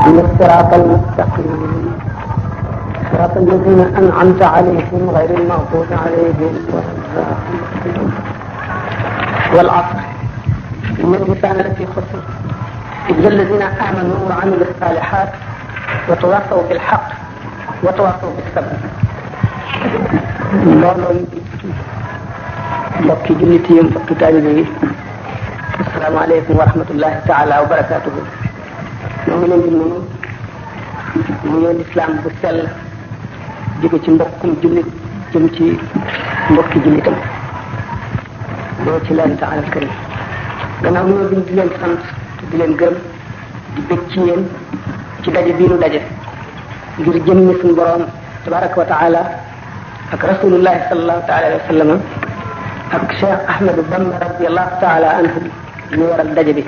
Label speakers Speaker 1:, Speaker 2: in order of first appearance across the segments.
Speaker 1: اهدنا الصراط المستقيم صراط الذين أنعمت عليهم غير المغضوب عليهم ولا الضالين والعصر إن الإنسان لفي خسر إلا الذين آمنوا وعملوا الصالحات وتواصوا بالحق وتواصوا بالصبر. loolu mbokki jullit yi mbokki taalibe yi asalaamaaleykum wa rahmatullahi taala wa barakaatuhu. ñoo ngi leen di nuyu nuyoo lislaam bu sell jóge ci mbokkum jullit jëm ci mbokki jullitam loolu ci lahi taala al karim. gannaaw nuyoo bi di leen sant di leen gërëm di bëgg ci yéen ci daje bii nu daje ngir jëmmi suñu borom tabaraka wa taala ak rasulullahi sallallahu taala alayhi wa sallam ak Cheikh Ahmadou Bamba radiallahu taala anhu ñu waral daje bi.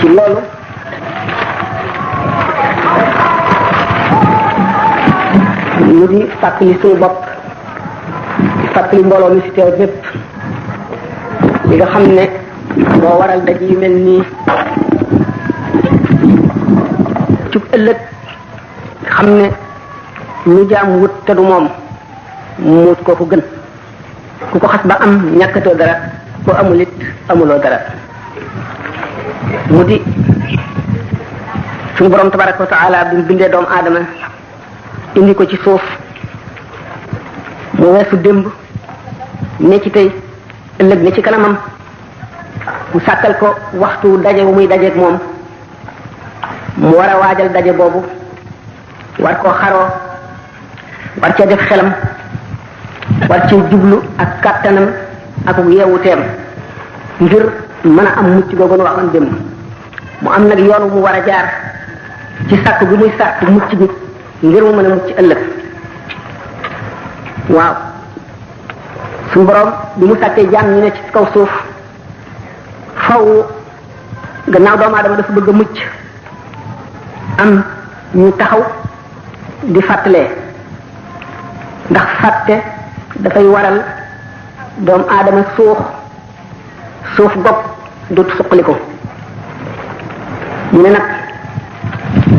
Speaker 1: ci loolu ñu di fàttali suñu bopp di fàttali mbooloo mi si teew bépp li nga xam ne moo waral daje yu mel nii ci ëllëg xam ne ñu jaam wut te du moom muut kooku gën ku ko xas ba am ñàkkatoo dara ku amul it amuloo dara. mu di suñu borom tabaraka wa taala bi mu bindee doomu aadama indi ko ci suuf mu weesu démb ne ci tey ëllëg ne ci kanamam mu sàkkal ko waxtu daje bu muy dajeeg moom mu war a waajal daje boobu war koo xaroo war cee def xelam war cee jublu ak kàttanam ak yeewuteem ngir mën a am mucc googu nu waxoon démb. mu am nag yoon mu war a jaar ci sàkk bi muy sàkk mucc bi ngir mu mën a mucc ëllëg. waaw suñu borom bi mu sàkkee jaam ñi ne ci kaw suuf faw gannaaw doomu aadama dafa bëgg a mucc am ñu taxaw di fàttalee ndax fàtte dafay waral doomu aadama suuf gopp dootu suqali ko. ñu ne nag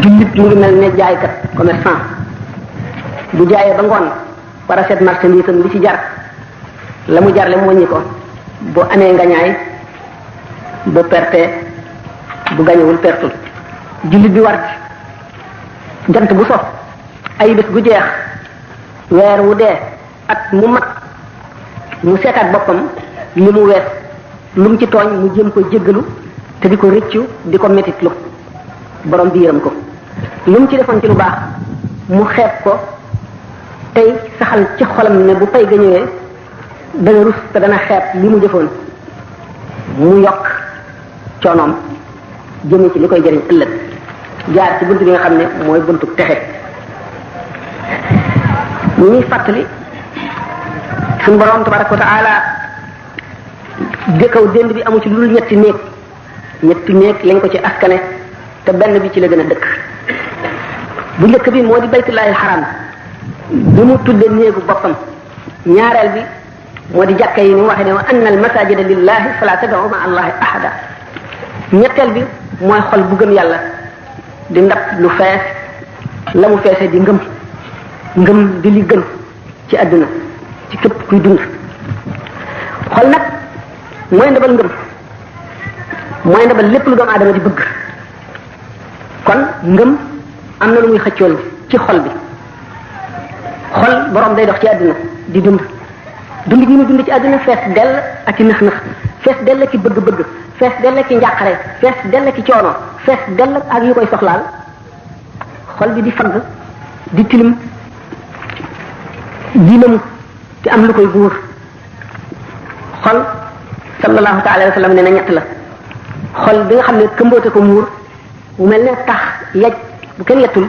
Speaker 1: jullit mu ngi mel ne jaaykat commerçant bu jaayee ba ngoon war a seet marchandise am li ci jar la mu jar le mu wàññi ko bu amee ngañaay bu perte bu gañewul pertul. jullit bi war jant bu so ay bés gu jeex weer wu dee at mu mat mu seetaat boppam li mu wees lu mu ci tooñ mu jéem ko jéggalu te di ko rëccu di ko metitlu borom bi yërëm ko. lu mu ci defoon ci lu baax mu xeeb ko tey saxal ci xolam ne bu pay ga ñëwee dana rus te dana xeeb li mu jëfoon mu yokk coonoom jëme ci li koy jëriñ ëllëg jaar ci bunt bi nga xam ne mooy buntu texe. ñu ñuy fàttali suñu borom tabaraka wa taala dëkkaw dénd bi amu ci lu dul ñetti néeg lañ ko ci askane te benn bi ci la gën a dëkk. bu njëkk bi moo di baytullaahil xaram bi mu tudde néegu boppam. ñaareel bi moo di jàkka yi ni mu waxee ne wa anna al masajida lillahi fala tad'u ma allahi ahada. ñetteel bi mooy xol bu gëm yàlla di ndab lu fees la mu feese di ngëm di li gën ci àdduna ci képp kuy dund. xol nag mooy ndabal ngëm mooy ndabal lépp lu doomu aadama di bëgg. kon ngëm am na lu muy xëccool ci xol bi. xol borom day dox ci àdduna di dund gi mu dund ci àdduna fees dell ak ci nëx fees dell ci bëgg-bëgg fees dell ci njàqare fees dell ci coono fees dell ak yu koy soxlaal. xol bi di fagg di tilim di lëmu te am lu koy buur. xol sallallahu taala wa sallam ne na ñett la. xol bi nga xam ne këmboote ko muur mu mel ne tax yaj bu kenn yettul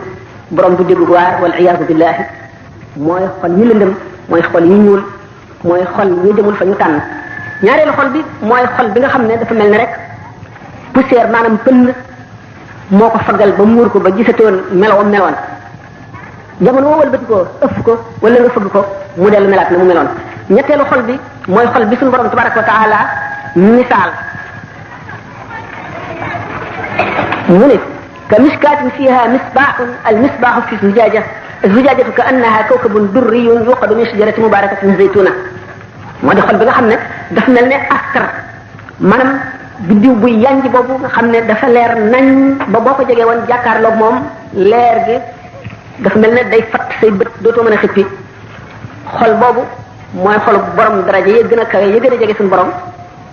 Speaker 1: borom du déggu waar wal iyaazu billahi. mooy xol yi lëndëm mooy xol yi ñuul mooy xol yi demul fa ñu tànn. ñaareelu xol bi mooy xol bi nga xam ne dafa mel ne rek poussière maanaam pënd moo ko faggal ba muur ko ba gisatoon meloon jamono woo wëlbati ko ëff ko wala nga fëgg ko mu dellu melaat na mu meloon. ñetteelu xol bi mooy xol bi suñu borom tabaraka wa taala misaal mu ne ka miskaatin fiha misbaaxun al misbaaxu fi zujaaja zujajatu ka annaha kawkabun durriyun yuqadu min shajarati mubarakatin zaytuna moo di xol bi nga xam ne dafa mel ne askar maanaam biddiw buy yanj boobu nga xam ne dafa leer nañ ba boo ko jegee woon jàkkaarloog moom leer gi dafa mel ne day fatt say bët dootoo mën a xippi xol boobu mooy xolu borom daraja yi gën a kawe yi gën a jege suñu borom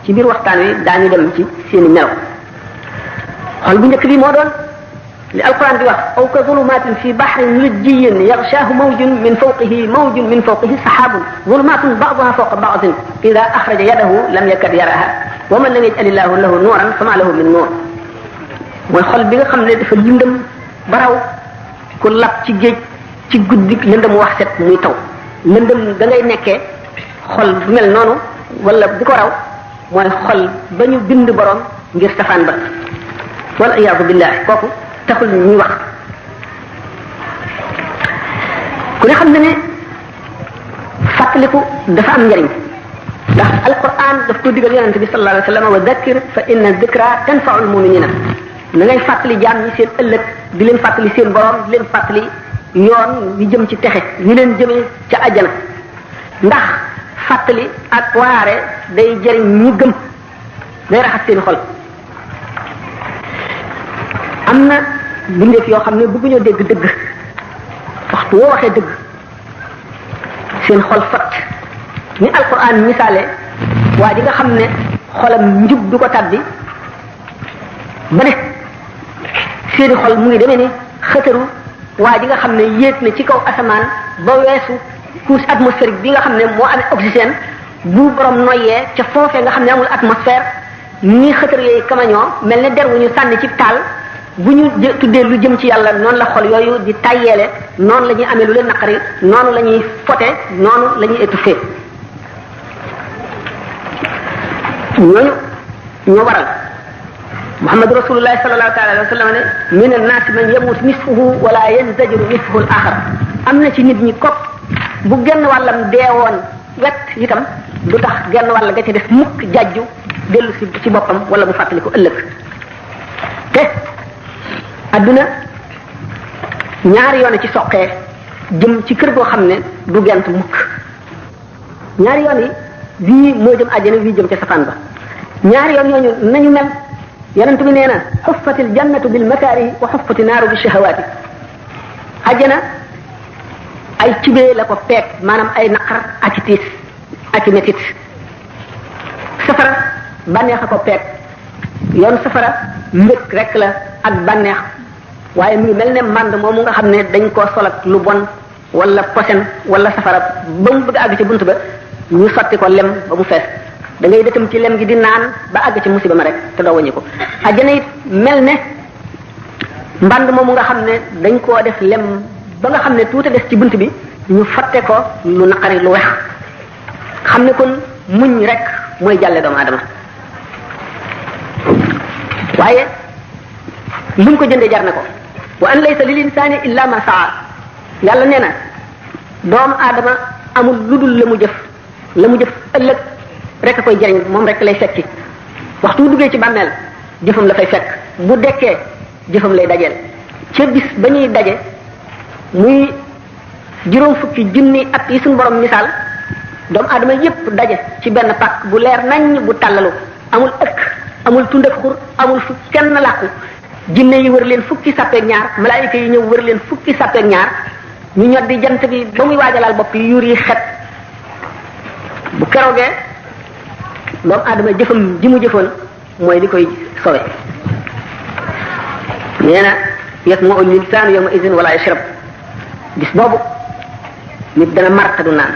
Speaker 1: ci biir waxtaan wi daañu dem ci seeni melaw xol bu njëkk bi moo doon li alquran di wax aw ka zulumatin fi bahrin lujjiyin yaxshaahu mawjun min fawqihi saxaabun zulumatun ba'duha fawqa ba'din ida axraja yadahu lam yakad yaraha wa man lam yaj'al illahu lahu nuuran fama lahu min nuur mooy xol bi nga xam ne dafa lëndëm baraw ku lab ci géej ci guddi lëndëm wax set muy taw lëndëm da ngay nekkee xol bu mel noonu wala di ko raw mooy xol ba ñu bind borom ngir safaan ba wal iyaadu billahi kooku taxul ñuy wax ku ne xam ne ne fàttaliku dafa am njariñ ndax alquran daf ko digal yonente bi sallallahu alayhi wa sallam wa dakkir fa inna dikra tanfa'u almuminina na ngay fàttali jaam ñi seen ëllëg di leen fàttali seen borom di leen fàttali yoon yi jëm ci texe ñu leen jëmee ca àjjana ndax fàttali ak waare day jëriñ ñi gëm day raxas seen xol am na bindeef yoo xam ne bëgguñoo dégg dëgg waxtu woo waxee dëgg seen xol fat ni alquran misaale waa ji nga xam ne xolam njub du ko tàbbi ba ne seeni xol mu ngi demee ni xëtëru waa ji nga xam ne yéeg na ci kaw asamaan ba weesu couche atmosphérique bi nga xam ne moo amee oxygène bu borom noyyee ca foofee nga xam ne amul atmosphère ni xëtër yooyu kamañoo mel ne der wu ñu sànni ci taal bu ñu tuddee lu jëm ci yàlla noonu la xol yooyu di tayyeele noonu la ñuy amee lu leen naqari noonu la ñuy fote noonu la ñuy étouffé ñooñu ñoo waral Muhammad rasulullahi sallallahu alayhi wa sallam ne min annaasi man yamut nisfuhu wala yanzajiru nisfuhu al axar am na ci nit ñi kopp bu genn wàllam deewoon wet itam du tax genn wàll ga ci def mukk jajju dellu si ci boppam wala mu fàttali ko ëllëg te adduna ñaari yoon ci soqee jëm ci kër goo xam ne du gent mukk ñaari yoon yi bii moo jëm àjjana bii jëm ca safaan ba ñaari yoon ñooñu nañu mel yonent bi nee na xuffatil jannatu bil makaarihi wa xuffati naaru bi shahawaati àjjana ay cibee la ko peeg maanaam ay naqar ak i tiis ak i metit safara bànneex a ko peeg yoon safara mbëg rek la ak bànneex waaye mu ngi mel ne mànd moomu nga xam ne dañ koo sol ak lu bon wala posen wala safara ba mu bëgg a àgg ci bunt ba ñu sotti ko lem ba mu fees da ngay dëkkam ci lem gi di naan ba àgg ci musiba ma rek te doo waññi ko àjjana it mel ne mbànd moomu nga xam ne dañ koo def lem ba nga xam ne tuuti des ci bunt bi ñu fatte ko lu naqari lu wex xam ne kon muñ rek mooy jàlle doomu aadama waaye luñ ko jëndee jar na ko wa an laysa lil insani illa ma saa yàlla nee na doomu aadama amul lu dul la mu jëf ëllëg rek a koy jëriñ moom rek lay fekki waxtu bu duggee ci bàmmeel jëfam la fay fekk bu dekkee jëfam lay dajeel ca bis ba ñuy daje muy juróom fukki junni at yi suñu borom misaal doomu aadama yépp daje ci benn pàkk bu leer nañ bu tàllalu amul ëkk amul tund ak xur amul fu kenn làqu jinne yi wër leen fukki sàppeek ñaar malaayika yi ñëw wër leen fukki sàppeek ñaar ñu ñod di jant bi ba muy waajalaal bopp yi yuur yi xet bu keroogee doomu aadama jëfam ji mu jëfoon mooy di koy sowe nee na yasma'u l-insaanu yawma idin wala yashrab bis boobu nit dana mar te du naan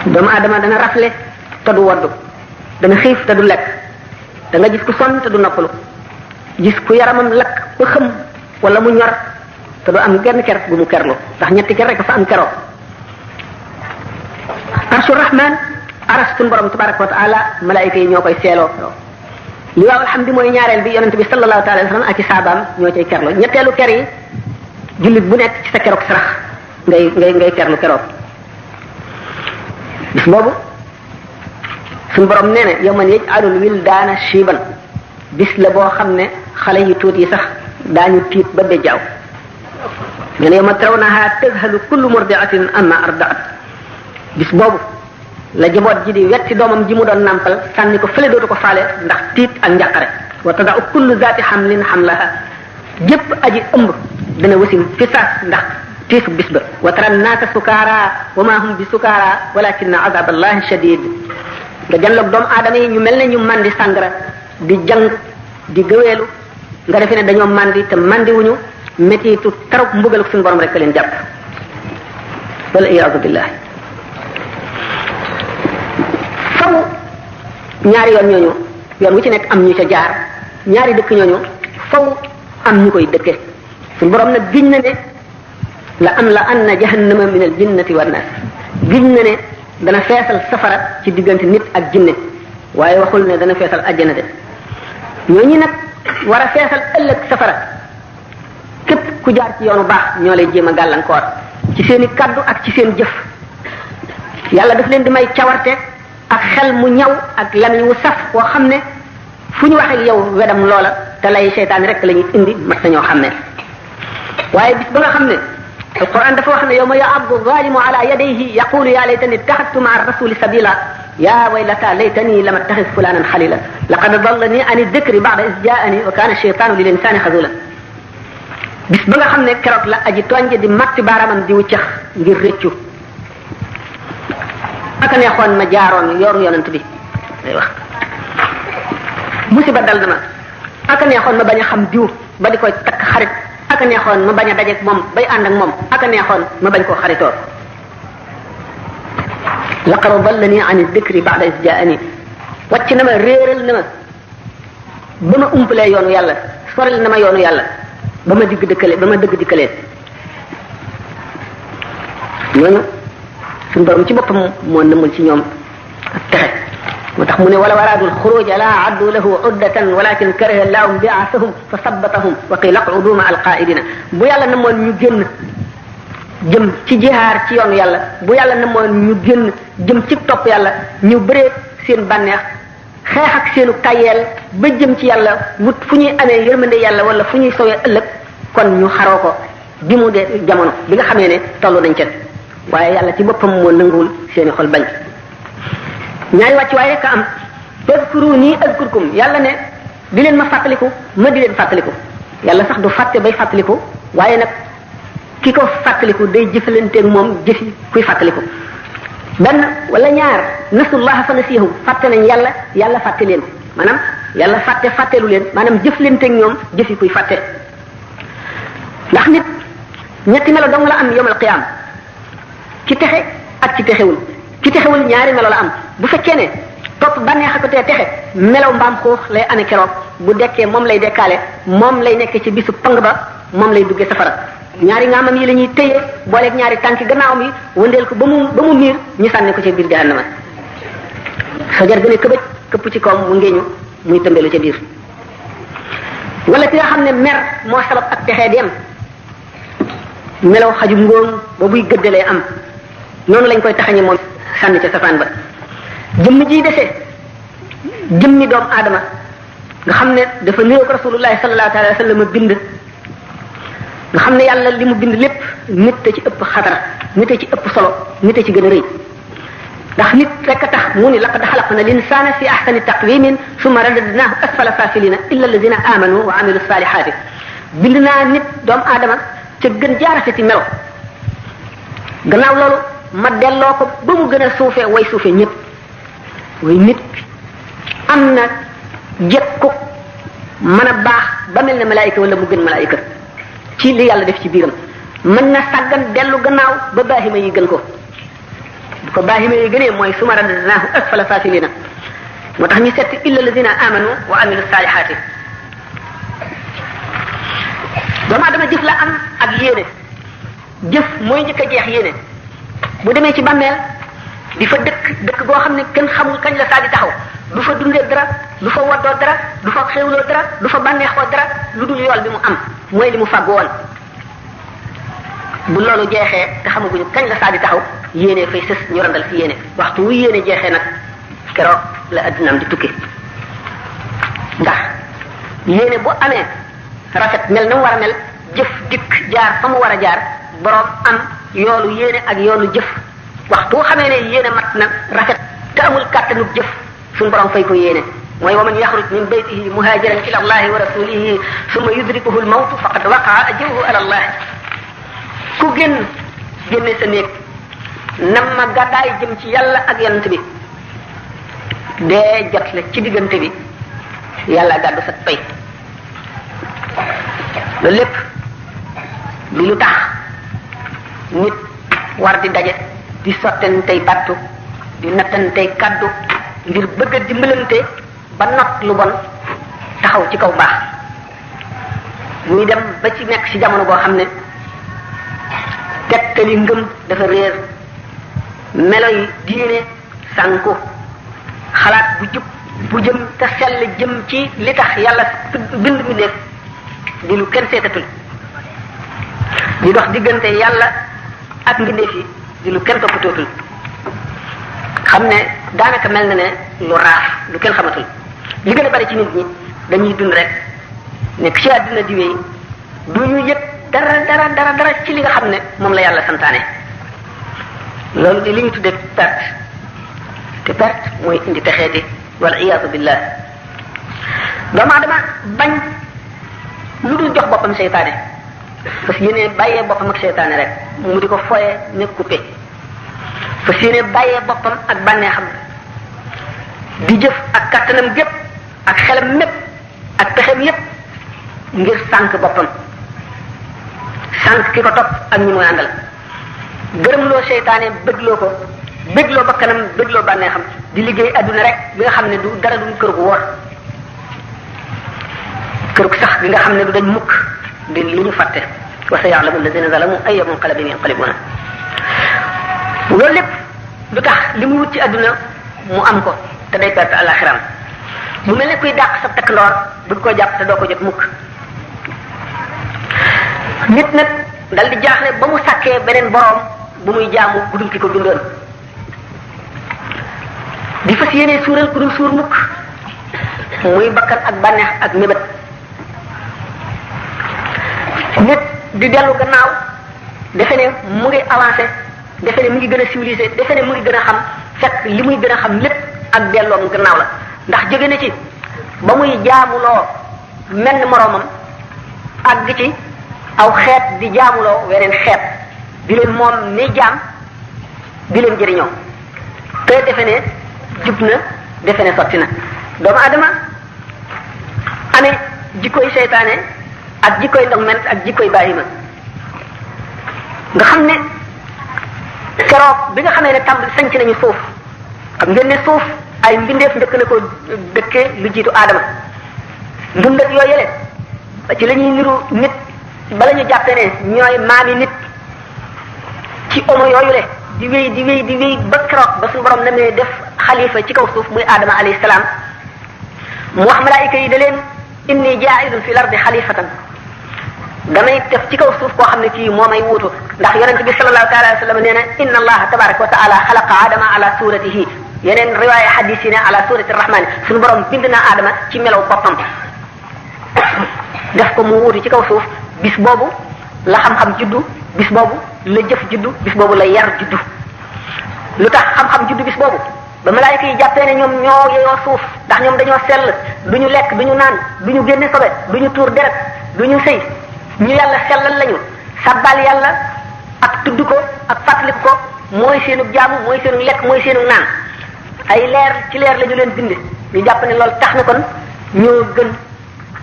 Speaker 1: doomu aadama dana rafle te du woddu dana xiif te du lekk da nga gis ku sonn te du noppalu gis ku yaramam lakk ba xëm wala mu ñor te du am genn ker bu mu kerlu ndax ñetti ker rek fa am keroo arshu rahman aras suñu borom tabaraka wa taala malaayika yi ñoo koy seeloo li waaw alhamdi mooy ñaareel bi yonente bi sallallahu taala alayhi wa sallam ak ci saabaam ñoo cay kerlu ñetteelu ker yi jullit bu nekk ci sa keroog sarax ngay kerlu keroog bis boobu suñu borom nee na yow man yaj'alul wildaana shiiban bis la boo xam ne xale yu tuut yi sax daañu tiit ba bejjaaw nee na yawma tarawnaha tazhalu kullu murdi'atin amma arda'at bis boobu la jaboot ji di wetti doomam ji mu doon nàmpal sànni ko fële dootu ko faale ndax tiit ak njàqare wa tada'u kullu zaati hamlin hamlaha jëpp aji ëmb dana wasin fi saas ndax tiisu bis ba wa tara naasa sukaara wa ma hum bi sukaara walakinna azab allahi shadid nga janloog doomu aadama yi ñu mel ne ñu mandi sàngara di jàng di gëweelu nga defe ne dañoo mandi te mandi wuñu métitu taruk mbugal suñu borom rek leen jàpp wala iyaadu billah faw ñaari yoon ñooñu yoon wu ci nekk am ñu ca jaar ñaari dëkk ñooñu faw am ñu koy dëkke suñu borom nag giñ na ne la am la anna jahannama min al jinnati wan nas giñ na ne dana feesal safara ci diggante nit ak jinne waaye waxul ne dana feesal àjjana de ñooñu nag war a feesal ëllëg safara képp ku jaar ci yoonu baax ñoo lay jéem a gàllankoor ci seen i kaddu ak ci seen jëf yàlla daf leen di may cawarte ak xel mu ñaw ak lamiñ wu saf koo xam ne fu ñu waxee yow wedam loola te lay seytaan rek la ñuy indi mat nañoo xam ne waaye bis ba nga xam ne alquran dafa wax ne yawma ya'addu zalimu ala yadayhi yaqulu ya laytani ittakhadtu ma'a rasuli sabila ya waylata laytani lam attakhidh fulanan khalila laqad dallani an adh-dhikri ba'da idh ja'ani wa kana ash-shaytanu lil insani khazula bis ba nga xam ne keroog la aji tooñ di matti baaramam di wuccax ngir rëccu aka neexoon ma jaaroon yoru yonent bi day wax musiba dal na ma aka neexoon ma bañ a xam diw ba di koy takk xarit aka neexoon ma bañ a dajeek moom bay ànd ak moom aka neexoon ma bañ koo xaritoo laqad dallani an dhikri ba'da iz ja'ani wàcc na ma réeral na ma ba ma umpalee yoonu yàlla sorel na ma yoonu yàlla ba ma dëgg dikkalee ñooñu suñu borom ci boppam moo nëmul ci ñoom ak texe moo tax mu ne wala waraadul xuruja la addu lahu uddatan walakin kariha llaahu bi'aasahum fa sabbatahum wa qila qudu ma alqaa'idina bu yàlla namoon ñu génn jëm ci jihaar ci yoonu yàlla bu yàlla namoon ñu génn jëm ci topp yàlla ñu bëree seen bànneex xeex ak seenu tayeel ba jëm ci yàlla wut fu ñuy amee yërmande yàlla wala fu ñuy sowee ëllëg kon ñu xaroo ko bi mu dee jamono bi nga xamee ne tollu nañ ca waaye yàlla ci boppam moo nanguwul seeni xol bañ ñaari wàcc waaye rek a am fadkuruni azkurkum yàlla ne di leen ma fàttaliku ma di leen fàttaliku yàlla sax du fàtte bay fàttaliku waaye nag ki ko fàttaliku day jëfalanteeg moom jëfi kuy fàttaliku benn wala ñaar nasullaha fa nasiyahum fàtte nañ yàlla yàlla fàtte leen maanaam yàlla fàtteelu leen maanaam jëflanteeg ñoom jëfi kuy fàtte ndax nit ñetti melo dong la am yawmal qiyaam ci texe ak ci texewul ci texewul ñaari melo la am bu fekkee ne topp bànneex ko tee texe melaw mbaam xuux lay amee keroog bu dekkee moom lay dekkaale moom lay nekk ci bisu pang ba moom lay duggee safara ñaari ngaamam yi la ñuy téye booleeg ñaari tànki gannaawam yi wëndeel ko ba mu miir ñu sànni ko ci biir jahannama fajar gën a këbëj këpp ci kawam mu ngeeñu muy tëmbeelu ca biir wala ki nga xam ne mer moo sabab ak texee dem melaw xaju ngóom ba buy gëddalee am noonu lañ koy taxañe moom sànni ca safaan ba jëmm ji dese jëmmi doomu aadama nga xam ne dafa niroog rasulullahi sallallahu alayhi wa sallam bind nga xam ne yàlla li mu bind lépp nit a ci ëpp xadara nit a ci ëpp solo nit a ci gën a rëy ndax nit rek a tax mu ni laqad xalaqna linsaana fi ahsani taqwimin summa radadnaahu asfala safilina illa alladina amanu wa amilu salihati bind naa nit doomu aadama ca gën jaarase ci melo gannaaw loolu ma delloo ko ba mu gën a suufee way suufee ñëpp way nit am na jekku mën a baax ba mel ne malaayika wala mu gën malaayika ci li yàlla def ci biiram mën na sàggan dellu gannaaw ba baahima yi gën ko bu ko baahima yi gënee mooy suma radadnaahu asfala saafilina moo tax ñu setti illa alladina amanu wa amilu saalihaati doomu aadama jëf la am ak yéene jëf mooy njëkk a jeex yéene bu demee ci bàmmeel di fa dëkk goo xam ne kenn xamul kañ la saa di taxaw du fa dundee dara du fa waddoo dara du fa xewloo dara du fa bànneexoo dara lu dul yool bi mu am mooy li mu fàggu woon bu loolu jeexee te xamaguñu kañ la saa di taxaw yéene fay sës ñu randal fi yéene waxtu wu yéene jeexee nag keroog la addinaam di tukki ndax yéene bu amee rafet mel na mu war a mel jëf dikk jaar fa mu war a jaar borom am yoolu yéene ak yoolu jëf waxtu xamee ne yéene mat na rafet te amul kàttanu jëf suñu borom fay ko yéene mooy wa man yaxruj min baytihi muhajiran ila allahi wa rasulihi summa yudrikuhu al mawtu faqad waqaa ajruhu ala allah ku génne sa néeg nam ma gàddaay jëm ci yàlla ak yonent bi dee jot la ci diggante bi yàlla gàddu sa pay loolu lépp bi lu tax nit war di daje di sottantey battu di nattantey kaddu ngir bëgg a dimbalante ba not lu bon taxaw ci kaw baax muy dem ba ci nekk ci jamono boo xam ne tegtali ngëm dafa réer melo yi diine sànku xalaat bu jub bu jëm te sell jëm ci li tax yàlla bind mi nekk di lu kenn seetatul di dox diggante yàlla ak mbindeef yi di lu kenn toppatootul xam ne daanaka mel na ne lu raaf lu kenn xamatul li gën a bari ci nit ñi dañuy dund rek nekk ci àdduna di wéy du ñu yëg dara ci li nga xam ne moom la yàlla santaane loolu di li ñu tuddee perte te perte mooy indi texeeti wal iyaatu billah doomu aadama bañ lu dul jox boppam seytaane parce que yéene bàyyee boppam ak seytaane rek mu di ko foye ne coupé parce que yéene bàyyee boppam ak bànneexam di jëf ak kattanam gépp ak xelam mépp ak pexem yépp ngir sànk boppam sànk ki ko topp ak ñi muy àndal gërëmloo seytaane bëggloo ko bëggloo bakkanam bëggloo bànneexam di liggéey adduna rek bi nga xam ne du dara du kër gu wóor kër gu sax bi nga xam ne du dañ mukk di lu ñu fàtte wa saya'lamu alladhina zalamu ayya munqalabin yanqalibuna loolu lépp du tax li mu wut ci adduna mu am ko te day perte alaxiram mu mel ne kuy dàq sa takk ndoor bëgg koo jàpp te doo ko jot mukk nit nag dal di jaaxle ba mu sàkkee beneen boroom bu muy jaamu ku dul ki ko bindoon di fas yéene suural ku dul suur mukk muy bakkan ak bànneex ak mébét nit di dellu gannaaw defe ne mu ngi avancé defe ne mu ngi gën a civilisé defe ne mu ngi gën a xam fekk li muy gën a xam lépp ak delloom gannaaw la ndax jóge na ci ba muy jaamuloo menn moroomam àgg ci aw xeet di jaamuloo weneen xeet di leen moom ni jaam di leen jëriñoo te defe ne jub na defe ne sotti na doomu adama amee jikkoy seytaane ak jikkoy ndogment ak jikkoy bàyyima nga xam ne keroog bi nga xamee ne tàmbali sanc nañu suuf xam ngeen ne suuf ay mbindeef njëkk na ko dëkkee lu jiitu aadama ndundat yoo yële ci la ñuy niru nit bala ñu jàppe ne ñooy maami nit ci omo yooyu le di wéy ba keroog ba suñu borom na ne def xalifa ci kaw suuf muy aadama alayhi salaam mu wax malaayika yi da leen inni jaa'ilun fil ardi xalifatan damay def ci kaw suuf koo xam ne kii moo may wuutu ndax yonent bi sallallahu taala alayhi wa sallam nee na inna allaha tabaraka wa taala xalaqa aadama ala suratihi yeneen riwaaya hadis yi ne ala surati rahmani suñu borom bind na aadama ci melaw boppam def ko mu wuutu ci kaw suuf bis boobu la xam-xam juddu bis boobu la jëf juddu bis boobu la yar juddu lu tax xam-xam juddu bis boobu ba malaayika yi jàppee ne ñoom ñoo yeyoo suuf ndax ñoom dañoo sell du ñu lekk du ñu naan du ñu génne sobe du ñu tuur deret du ñu sëy ñu yàlla sellal lañu sabbal yàlla ak tudd ko ak fàttaliku ko mooy seenu jaamu mooy seenu lekk mooy seenu naan ay leer ci leer la ñu leen bind ñu jàpp ne loolu tax na kon ñoo gën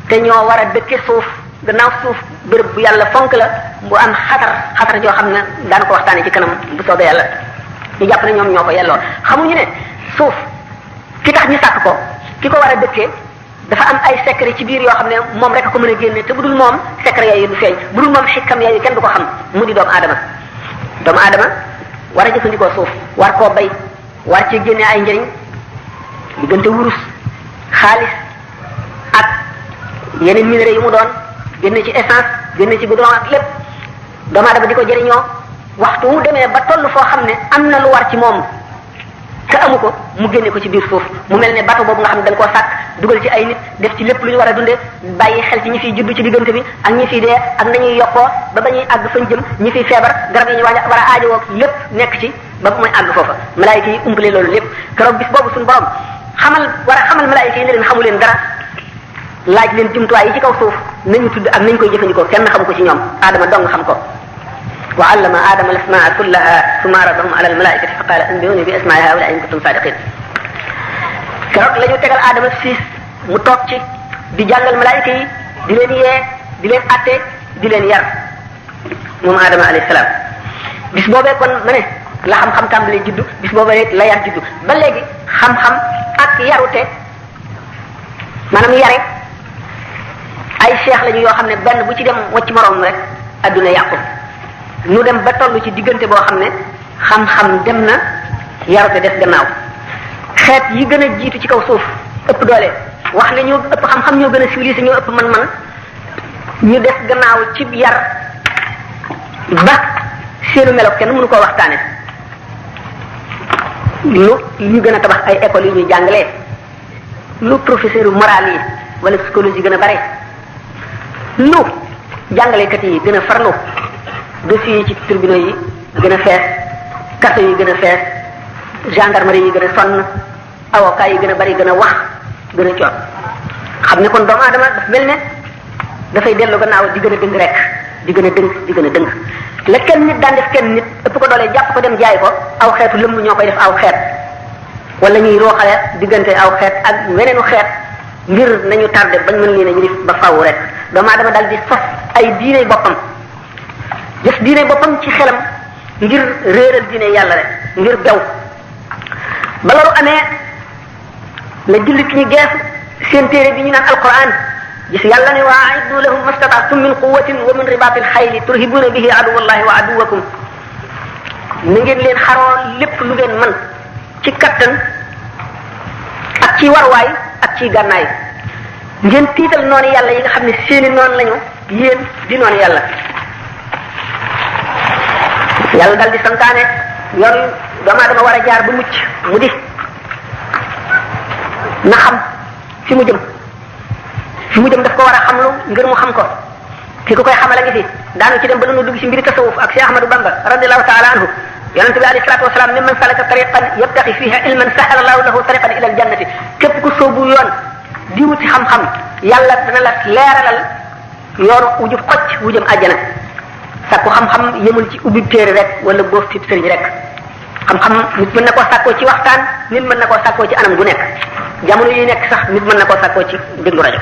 Speaker 1: te ñoo war a dëkke suuf gannaaw suuf béréb bu yàlla fonk la bu am xatar joo xam ne daan ko waxtaane ci kanam bu soobee yàlla ñu jàpp ne ñoom ñoo ko yelloon xamuñu ne suuf ki tax ñu sàkk ko ki ko war a dëkkee dafa am ay secret ci biir yoo xam ne moom rek a ko mën a génne te bu dul moom secret yooyu du feeñ bu dul moom xikkam yooyu kenn du ko xam mu di doomu aadama war a jëfandikoo suuf war koo bay war ci génne ay njëriñ diggante wurus xaalis ak yeneen minerais yu mu doon génne ci essence génne ci goudron ak lépp doomu aadama di ko jëriñoo waxtu wu demee ba toll foo xam ne am na lu war ci moom te amu ko mu génne ko ci biir suuf mu mel ne bateau boobu nga xam ne dañ koo sàkk dugal ci ay nit def ci lépp lu ñu war a dundee bàyyi xel ci ñi fiy judd ci diggante bi ak ñi fiy dee ak nañuy yokkoo ba ba ñuy àgg fañ jëm ñi fiy feebar garab yi ñu war a aajowoo lépp nekk ci ba muy àgg foofa malaayika yi umpale loolu lépp keroog bis boobu suñu borom war a xamal malaayika yi ne leen xamu leen dara laaj leen jumtuwaay yi ci kaw suuf nañu tudd ak nañ koy jëfandikoo kenn xamu ko ci ñoom aadama dong xam ko wa allama aadama al-asmaa kullaha summa aradahum ala al-malaa'ikati fa qaala anbi'uunii bi asmaa'i haa'ulaa'i in kuntum saadiqiin keroog la ñu tegal aadama siis mu toog ci di jàngal malaayika yi di leen yee di leen atte di leen yar moom aadama alayhi salaam bis boobee kon ma ne la xam-xam tàmbalee juddu bis boobee la yar juddu ba léegi xam-xam ak yarute maanaam yare ay cheikh lañu yoo xam ne benn bu ci dem wacc moroom rek adduna yàqu nu dem ba toll ci diggante boo xam ne xam-xam dem na yarute des gannaaw xeet yi gën a jiitu ci kaw suuf ëpp doole wax ne ñoo ëpp xam-xam ñoo gën a civilisé ñoo ëpp man-man ñu des gannaaw ci yar ba seenu melo kenn mënu koo waxtaane lu ñu gën a tabax ay écoles yu ñuy jàngalee lu professeur moral yi wala psychologie gën a bare lu jàngalekat yi gën a farlu dossiers yi ci tribunaux yi gën a fees kaso yi gën a fees gendarmerie yi gën a sonn avocat yi gën a bari gën a wax gën a coot xam ne kon doomu aadama daf mel ne dafay dellu gannaaw di gën a dëng rek di gën a dëng di gën a dëng la kenn nit daan def kenn nit ëpp ko doole jàpp ko dem jaay ko aw xeetu lëmb ñoo koy def aw xeet wala ñuy rooxale diggante aw xeet ak weneenu xeet ngir nañu tardé bañ mën leen a ñu def ba faaw rek doomu aadama daal di sos ay diine boppam def diine boppam ci xelam ngir réeral diine yàlla rek ngir bew ba loolu amee la jullit ñi geesu seen téere bi ñu naan alquran gis yàlla ne wa a'iddu lahum mastata'tum min quwwatin wa min ribatil xayli turhibuuna bihi aduwallahi wa aduwakum na ngeen leen xaroo lépp lu ngeen mën ci kattan ak ci warwaay ak ci gànnaay ngeen tiital noonu yàlla yi nga xam ne seeni noonu lañu yéen di noonu yàlla yàlla dal di santaane yoon doomu aadama war a jaar ba mucc mu di na xam fi mu jëm daf ko war a xamlu ngir mu xam ko ki ko koy xamal a ngi fi daanu ci dem ba nu dugg ci mbiri tasawuf ak Cheikh Ahmadou Bamba radiyallahu ta'ala anhu yonente bi alayhi salatu wasalaam ne man salaka tariqan yabtaqi fiha ilman sahala Allahu lahu tariqan ila aljannati képp ku soobu yoon di wuti xam-xam yàlla dana la leeralal yoonu wujub xocc wu jëm àjjana sàkku xam-xam yemul ci ubbi téere rek wala boof ci sëriñ rek xam-xam nit mën na koo sàkkoo ci waxtaan nit mën na koo sàkkoo ci anam gu nekk jamono yi nekk sax nit mën na koo sàkkoo ci déglu rajo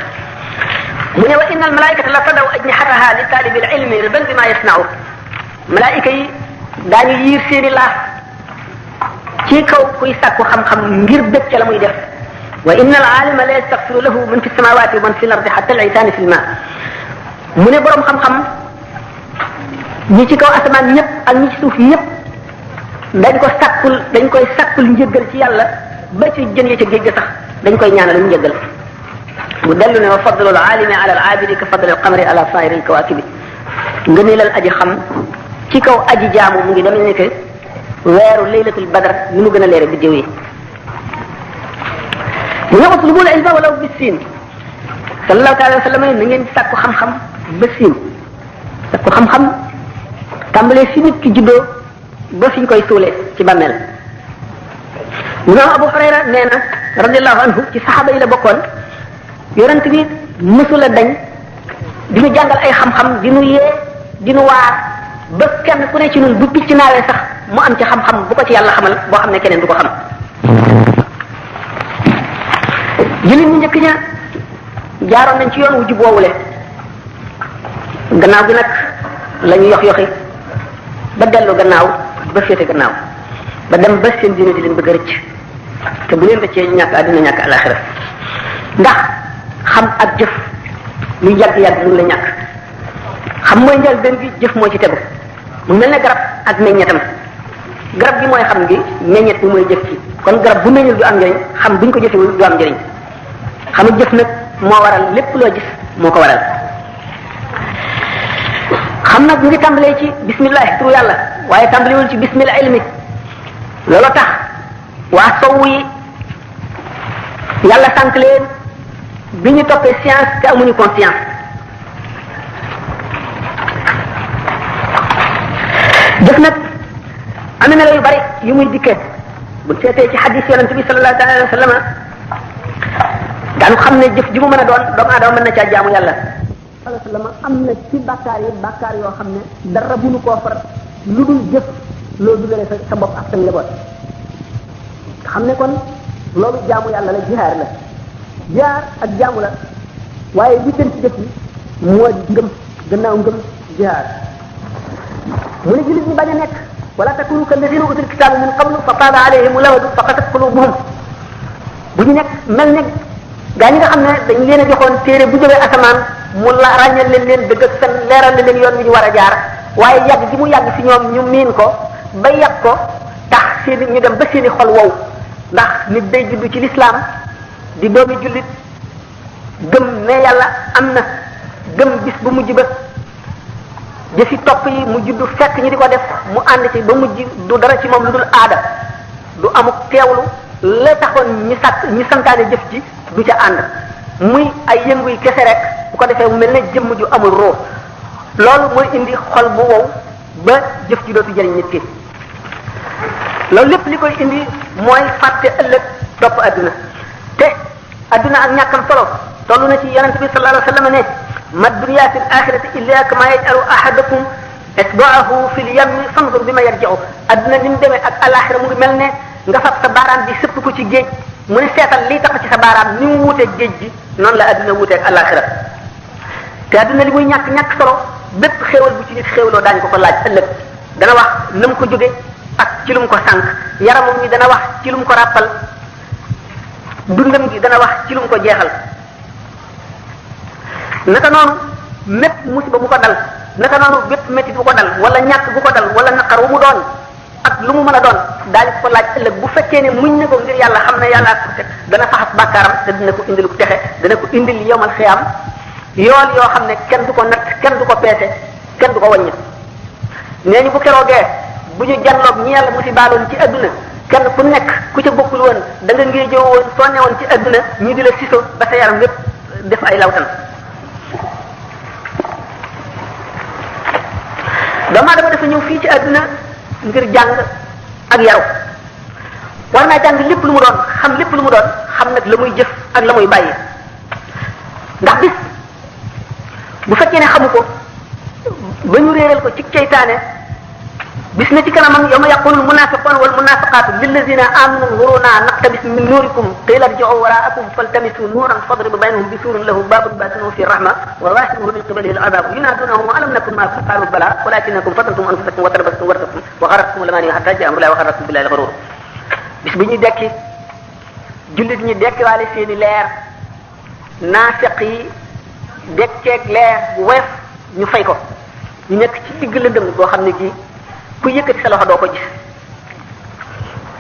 Speaker 1: mu ne wa inna al malaikata la tadaw ajnihataha li talibil ilmi ridan bima yasna'u malaayika yi daañu yiir seeni laaf ci kaw kuy sàkku xam-xam ngir bëgg ca la muy def wa inna al alima la yastaghfiru lahu man fi samawati wa man fi l ardi hatta al aytani fi l ma mu ne borom xam-xam ñi ci kaw asamaan ñëpp ak ñi ci suuf ñëpp dañ koy sàkkul njëggal ci yàlla ba ci jën ya ca géej ga sax dañ koy ñaanal mu njëggal mu dellu ne wa fadlul alimi ala al abidi ka fadlil qamari ala sairi al kawakibi ngëneelal aji xam ci kaw aji jaamu mu ngi demee ni que weeru laylatul badar ni mu gën a leere biddew yi mu ne utlubul ilma walaw bis siin sallallahu taala wa sallam na ngeen sàkku xam-xam ba siin sàkku xam-xam tàmbalee fi nit ki juddoo ba fi ñu koy suulee ci bàmmeel mu ne Abu Hurayra nee na radiallahu anhu ci saxaaba yi la bokkoon yonent bi mësula dañ di nu jàngal ay xam-xam di nu yee di nu waar ba kenn ku ne ci ñun bu picc naawee sax mu am ci xam-xam bu ko ci yàlla xamal boo xam ne keneen du ko xam jullit ñu njëkk ña jaaroon nañ ci yoon wu jub woowule gannaaw gi nag la ñu yoxi ba dellu gannaaw ba féete gannaaw ba dem ba seen diine di leen bëgg a rëcc te bu leen rëccee ñàkk àddina ñàkk alaxira ndax xam ak jëf lu yàgg-yàgg mun la ñàkk xam mooy njël benn bi jëf moo ci tegu mu mel ne garab ak meññetam garab gi mooy xam gi meññet bi mooy jëf ci kon garab bu meññul du am njëriñ xam buñ ko jëfewul du am njëriñ xam ak jëf nag moo waral lépp loo gis moo ko waral xam nag ñu ngi tàmbalee ci bismillah turu yàlla waaye tàmbalewul ci bismillah ilmi loolu tax waa sowu yi yàlla sànq leen bi ñu toppee science te amuñu conscience. jëf nag am na melo yu bari yu muy dikkee bu seetee ci xadis yonente bi sallallahu alayhi wa sallam daanu xam ne jëf ji mu mën a doon doomu aadama mën na caa jaamu yàlla. sallallahu alayhi wa sallam am na ci bàkkaar yoo xam ne dara bunu koo far lu dul jëf loo dugale sa bopp ak sa njaboot. xam ne kon loolu jaamu yàlla la jihaar la jihaar ak jaamu la waaye li gën ci jëf yi moo di ngëm gannaaw ngëm jihaar. mu ne jullit ñi bañ a nekk wala takunu kalladina utul kitaaba min qablu fa taaba alayhim lawadu fa qasat qulubuhum bu ñu nekk mel ne gaa ñi nga xam ne dañ leen a joxoon téere bu jógee asamaan mu la ràññal leen dëgg ak fen leeral leen yoon wi ñu war a jaar waaye yàgg gi mu yàgg ci ñoom ñu miin ko ba yàgg ko tax seeni ñu dem ba seeni xol wow ndax nit day judd ci lislaam di doomi jullit gëm ne yàlla am na gëm bis bu mujj ba jëfi topp yi mu juddu fekk ñi di ko def mu ànd ci ba mujj du dara ci moom lu dul aada du amuk teewlu la taxoon ñi santaane jëf ji du ca ànd muy ay yëngu yi kese rek bu ko defee mu mel ne jëmm ju amul roo loolu mooy indi xol bu wow ba jëf ji dootu jëriñ nit ki. loolu lépp li koy indi mooy fàtte ëllëg topp adduna te adduna ak ñàkkam solo toll na ci yonent bi sallallahu alayhi wa sallam ne ma dunya fi l-axirati illa kama yaj'alu ahadakum isba'ahu fi l-yammi fanzur bima yarji'u adduna ni mu demee ak alaxira mu ngi mel ne nga fab sa baaraam bi sëpp ko ci géej mu ne seetal lii tax ci sa baaraam ni mu wuuteeg géej gi noonu la adduna wuuteeg alaxira te adduna li muy ñàkk solo bépp xéewal bu ci nit xéewloo daañu ko laaj ëllëg dana wax na mu ko jóge ak ci lu mu ko sànq yaramam mi dana wax ci lu mu ko ràppal dundam gi dana wax ci lu mu ko jeexal naka noonu mépp musiba bu ko dal naka noonu bépp métti bu ko dal wala ñàkk bu ko dal wala naqar wu mu doon ak lu mu mën a doon daal ko laaj ëllëg bu fekkee ne muñ na ko ngir yàlla xam ne yàlla ak ko teg dana faxas bàkkaaram te dina ko indil ko texe dana ko indil yowmal xiyaam yool yoo xam ne kenn du ko natt kenn du ko peese kenn du ko wàññi nee ñu bu keroogee bu ñu janloog ñi yàlla musibaaloon ci adduna kenn ku nekk ku ca bokkul woon da nga ngir jëw woon soo newoon ci adduna ñu di la siso ba sa yaram lépp def ay lawtan. doomu aadama dafa ñëw fii ci adduna ngir jàng ak yaru war naa jàng lépp lu mu doon xam lépp lu mu doon xam nag la muy jëf ak la muy bàyyi ndax bis bu fekkee ne xamu ko ba ñu réeral ko ci ceytaane bis na ci kanamam yawma yaqulu almunafiquna walmunafiqatu lillazina amanu nuruna naqtabis min nurikum qila irji'u wara'akum faltamisu nuran fadribu baynahum bisurin lahu babun batinuhu fi rahma wa zahiruhu min qibalihi al'adab yunadunahum alam nakun ma'akum qalu bala walakinakum fatantum anfusakum wa tarabastum wartabtum wa gharratkum al-amani hatta ja'a amrullahi wa gharrakum billahi al-ghurur bis bu ñuy dekki jullit ñi dekkiwaale seeni leer naafiq yi dekkeeg leer bu woyof ñu fay ko ñu nekk ci digg lëndëm boo xam ne gi ku yëkkati sa loxo doo ko gis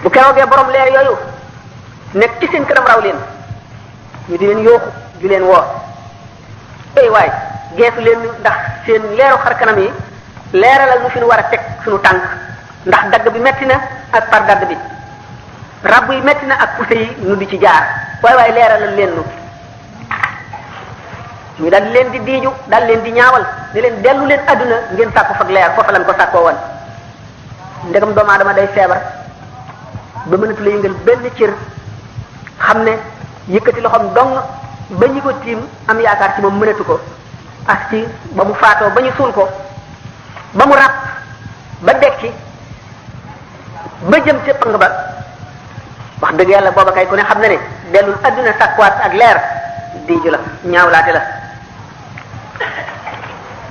Speaker 1: bu keroogee borom leer yooyu nekk ci seen kanam raw leen ñu di leen yooxu di leen woo ay waay geesu leen ndax seen leeru xar kanam yi leeralal mu fi nu war a teg suñu tànk ndax dagg bi metti na ak par dagg bi rabb yi metti na ak pousse yi nu di ci jaar waay leeralal leen nu ñu daal leen di diiju daal leen di ñaawal ne leen dellu leen adduna ngeen sàkku fag leer foofa lañ ko sàkkoo woon ndegam doomu aadama day feebar ba mënatu la yëngal benn cër xam ne yëkkati loxoom dong ba ñu ko tiim am yaakaar ci moom mënatu ko as ci ba mu faatoo ba ñu suul ko ba mu ràpp ba dekki ba jëm ca pang ba wax dëgg yàlla booba kay ku ne xam na ne dellul adduna sàkkuwaat ak leer diiju la ñaawlaate la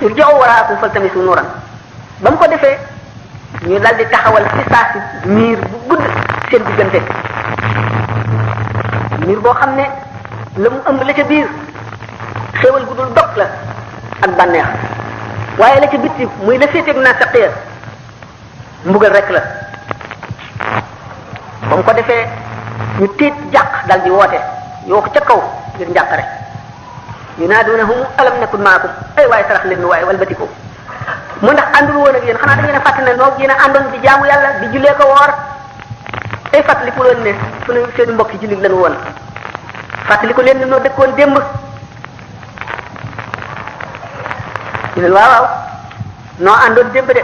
Speaker 1: irji'u wara'akum faltamisu nuran ba mu ko defee ñu dal di taxawal ci saa si miir bu gudd seen diggante miir boo xam ne la mu ëmb la ca biir xéewal gu dul dog la ak bànneex waaye la ca bitti muy la féeteeg naafiq mbugal rek la ba mu ko defee ñu tiit jàq dal di woote yoo ko ca kaw ngir njàqare yunaadunahum alam nakun maakum ay waaye sarax leen nu waaye walbatiku mu ndax àndul woon ak yéen xanaa da ngeen a fàtte ne noog yéen a àndoon di jaamu yàlla di jullee ko woor ay fàttaliku leen ne sunu seen mbokki jullit lañu woon fàttaliku leen ne noo dëkkoon démb ñu ne waaw waaw noo àndoon démb de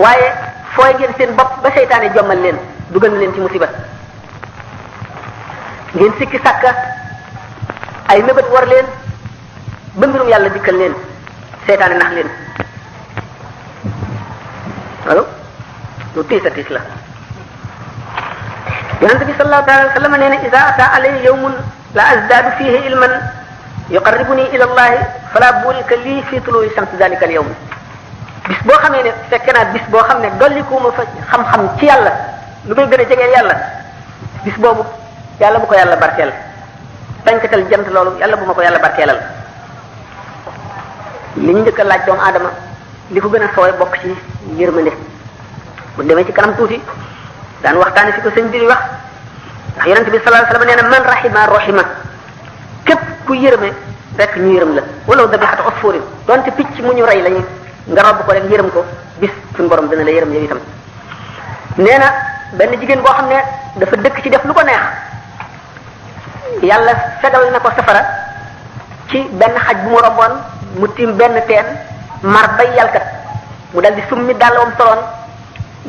Speaker 1: waaye fooy ngeen seen bopp ba seytaane jommal leen dugal na leen ci musiba ngeen sikki sàkka ay mébét war leen ba mbirum yàlla dikkal leen seytaane nax leen allo lu tiis a tiis la yonente bi sallallahu alayhi wa sallam nee na ida ata alayhi yawmun la azdaadu fihi ilman yuqarribuni ila allahi fala burika lii fi tulu'i shams dalika al yawm bis boo xamee ne fekk naa bis boo xam ne dollikuuma fa xam-xam ci yàlla lu may gën a jegeel yàlla bis boobu yàlla bu ko yàlla barkeel penkatal jant loolu yàlla bu ma ko yàlla barkeelal li ñu njëkk a laaj doomu aadama li ko gën a sooy bokk ci yërmande bu demee ci kanam tuuti daan waxtaane fi ko sëñ bi wax ndax yonente bi sallallahu alayhi wasallam nee na man rahima rahima képp ku yërëme rek ñu yërëm la wala dabihatu usfurin donte picc mu ñu rey lañu nga robb ko rek yërëm ko bis suñu borom dina la yërëm yow itam nee na benn jigéen boo xam ne dafa dëkk ci def lu ko neex yàlla fegal na ko safara ci benn xaj bu mu romboon mu tiim benn teen mar bay yàlkat mu dal di summi dàllawam soloon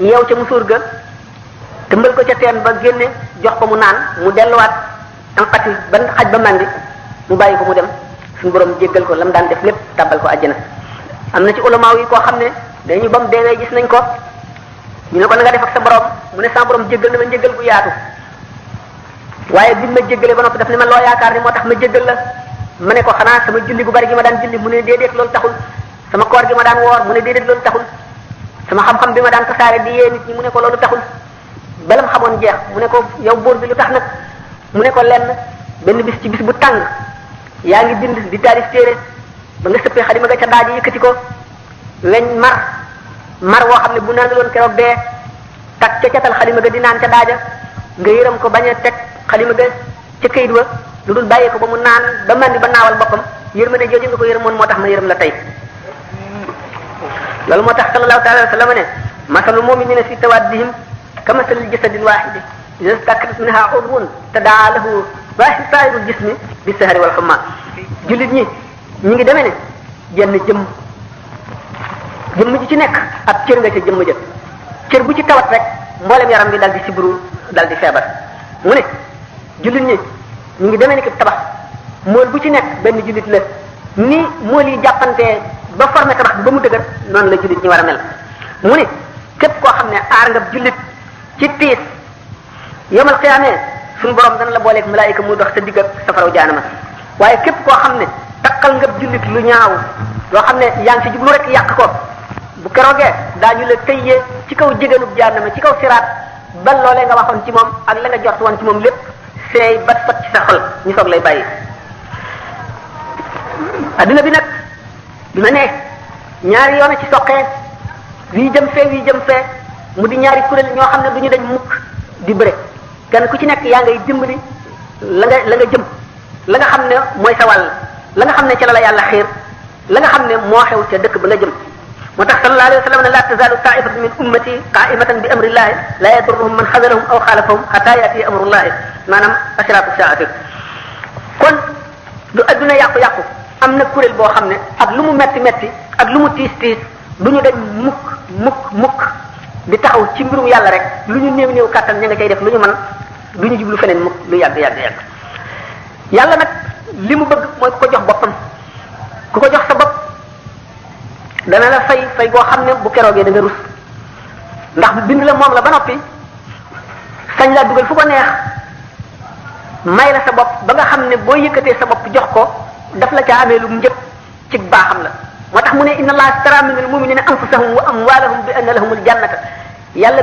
Speaker 1: yeew ca musóor ga tëmbal ko ca teen ba génne jox ko mu naan mu delluwaat am xati ban xaj ba màndi mu bàyyi ko mu dem suñu borom jéggal ko la mu daan def lépp tàbbal ko àjjana am na ci ulamaaw yi koo xam ne dañu bam deewee gis nañ ko ñu ne ko na nga def ak sa borom mu ne sa borom jéggal na ma njéggal bu yaatu waaye bi ma jéggalee ba noppi daf ne ma loo yaakaar ni moo tax ma jéggal la ma ne ko xanaa sama julli gu bari gi ma daan julli mu ne déedéet loolu taxul sama koor gi ma daan woor mu ne déedéet loolu taxul sama xam-xam bi ma daan tasaare di yee nit ñi mu ne ko loolu taxul balam xamoon jeex mu ne ko yow buur bi lu tax nag mu ne ko lenn benn bis ci bis bu tàng yaa ngi bind di taalif téere ba nga sëppee xalima nga ca daaji yëkkati ko weñ mar woo xam ne bu naan loon keroog dee tak ca catal xalima ga di naan ca daaja nga yërëm ko bañ a teg xalima ga ca kayit wa lu dul bàyyee ko ba mu naan ba mandi ba naawal boppam yërmande jooju nga ko yërëmoon moo tax ma yërëm la tey loolu moo tax sallallahu taala wa sallam ne masalul mu'minina fi tawaddihim kamasalil jasadil wahidi idha istakrat minha udwun tadaa lahu saa'irul jismi bi sahari wal humma jullit ñi ñu ngi demee ne jenn jëmm ji ci nekk ab cër nga ca jëmm ja cër bu ci tawat rek mboolem yaram bi dal di sibru dal di feebar mu ne jullit ñi ñu ngi demee ne ki tabax mool bu ci nekk benn jullit la ni mool yi jàppantee ba formé tabax bi ba mu dëgër noonu la jullit ñi war a mel mu ne képp koo xam ne aar nga jullit ci tiis yomal xiyaamee suñu borom dana la booleeg malaayika muy dox sa digg ak safaraw jaanama waaye képp koo xam ne takkal nga jullit lu ñaaw loo xam ne yaa ngi ci jublu rek yàq ko bu keroogee daañu la tëyyee ci kaw jégéenub jaanama ci kaw siraat ba loolee nga waxoon ci moom ak la nga jort woon ci moom lépp seey ba sot ci sa xol ñu soog lay bàyyi. adduna bi nag bi ma ne ñaari yoon a ci soqee wii jëm fee mu di ñaari kuréel ñoo xam ne du ñu dañ mukk di bëre kenn ku ci nekk yaa ngay dimbali la nga jëm la nga xam ne mooy sa wàll la nga xam ne ci la yàlla xiir la nga xam ne moo xew ca dëkk ba nga jëm moo tax sallallahu alayhi wa sallam ne la tazalu taifatu min ummati qaimatan bi amrillahi la yadurruhum man xazalahum aw xaalafahum xata yaati amrullahi maanaam ashratu saati kon lu adduna yàqu-yàqu am na kuréel boo xam ne ak lu mu metti ak lu mu tiis du ñu dañ mukk di taxaw ci mbirum yàlla rek lu ñu néew kàttan ña nga cay def lu ñu mën du ñu jublu feneen mukk lu yàgg yàlla nag li mu bëgg mooy ku ko jox boppam ku ko jox sa bopp dana la fay boo xam ne bu keroogee da nga rus ndax bind la moom la ba noppi sañ laa dugal fu ko neex may la sa bopp ba nga xam ne boo yëkkatee sa bopp jox ko daf la ca amee lu njëkk ci baaxam la moo tax mu ne inna allaha astara minal mu'minina anfusahum wa amwalahum bi anna lahumul jannata yàlla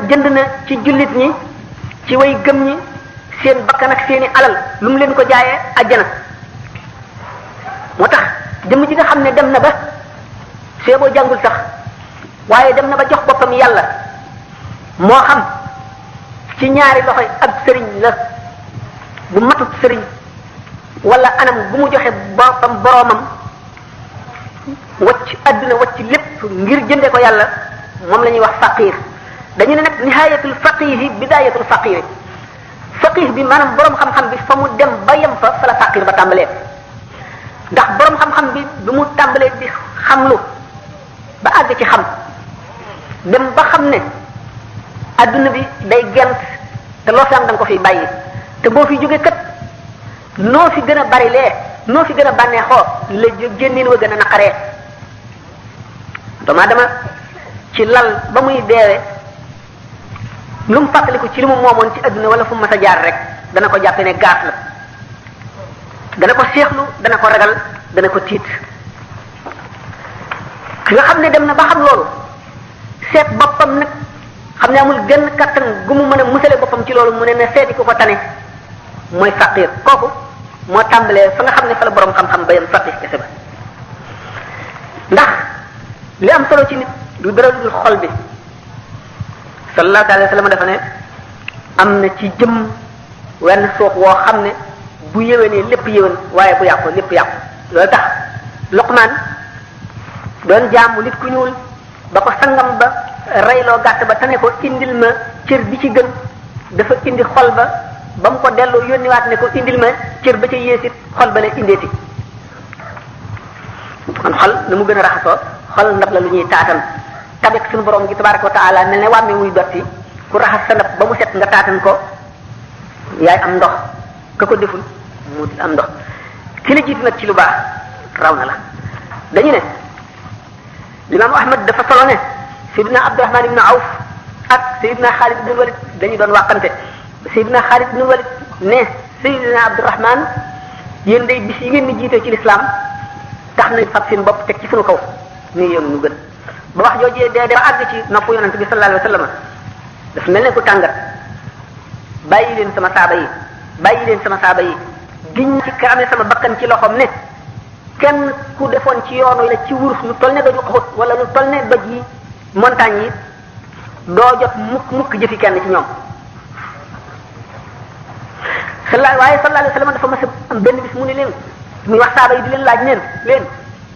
Speaker 1: jënd na ci jullit ñi ci way gëm ñi seen bakkan ak seeni alal lu mu leen ko jaayee àjjana moo tax jëmm ji nga xam ne dem na ba see boo jàngul sax waaye dem na ba jox boppam yàlla moo xam ci ñaari loxoy ab sëriñ la bu matut sëriñ wala anam bu mu joxe boppam boroomam wacc adduna wacc lépp ngir jënde ko yàlla moom la ñuy wax faqir dañu ne nag nihayatul faqihi bidayatul faqir faqih bi maanaam borom xam-xam bi fa mu dem ba yem fa la faqir ba tàmbalee ndax borom xam-xam bi du mu tàmbalee di xamlu ba àgg ci xam dem ba xam ne adduna bi day gent te loo fi am da nga ko fiy bàyyi te boo fi jógee kat noo fi gën a bari lee noo fi gën a bànneexoo la génneen wa gën a naqaree doomu aadama ci lal ba muy deewe lu mu fàttaliku ci li mu moomoon ci adduna wala fu mu mas a jaar rek dana ko jàppe ne gaaf la dana ko seexlu dana ko ragal dana ko tiit ki nga xam ne dem na ba xam loolu seet boppam nag xam ne amul genn kattan gu mu mën a musale boppam ci loolu mu ne na seeti ku ko tane mooy faqir kooku moo tàmbalee fa nga xam ne fa la borom xam-xam bayam faqir kese ba ndax li am solo ci nit du dara dul xol bi sallallahu alayhi wa sallam dafa ne am na ci jëm wenn suux woo xam ne bu yéwénee lépp yéwén waaye bu yàqu lépp yàqu loolu tax Luqmaan doon jaamu nit ku ñuul ba ko sangam ba reyloo gàtt ba tane ko indil ma cër bi ci gën dafa indi xol ba mu ko delloo yónniwaat ne ko indil ma cër ba ca yéesit xol ba la indeeti kon xol na mu gën a raxasoo xol ndab la lu ñuy taatan tabek suñu borom gi tabaraka wa taala mel ne wàmme wuy dotti ku raxas sa ndab ba mu set nga taatan ko yaay am ndox ka ko deful mu am ndox ki la jiitu nag ci lu baax raw na la dañu ne Imam Ahmad dafa solo ne Seydina Abdurahman ibn Awf ak Seydina Xaalid ibn Walid dañu doon wàqante Seydina Xaalid ibn Walid ne Seydina Abdurahman yéen day bis yi ngeen ni jiitee ci lislaam tax nañ fab seen bopp teg ci sunu kaw nii yoon nu gën ba wax joojee dee ba àgg ci nopp yonent bi sallallahu alayhi wa sallam dafa mel ne ku tàngat bàyyi leen sama saaba yi bàyyi leen sama saaba yi giñ ci ka amee sama bakkan ci loxoom ne kenn ku defoon ci yoonu la ci wurus lu toll ne doju xut wala lu toll ne doj yi montagne yi doo jot mukk jëfi kenn ci ñoom waaye sallallahu alayhi wa sallam dafa mas a am benn bis mu ne leen muy wax saaba yi di leen laaj leen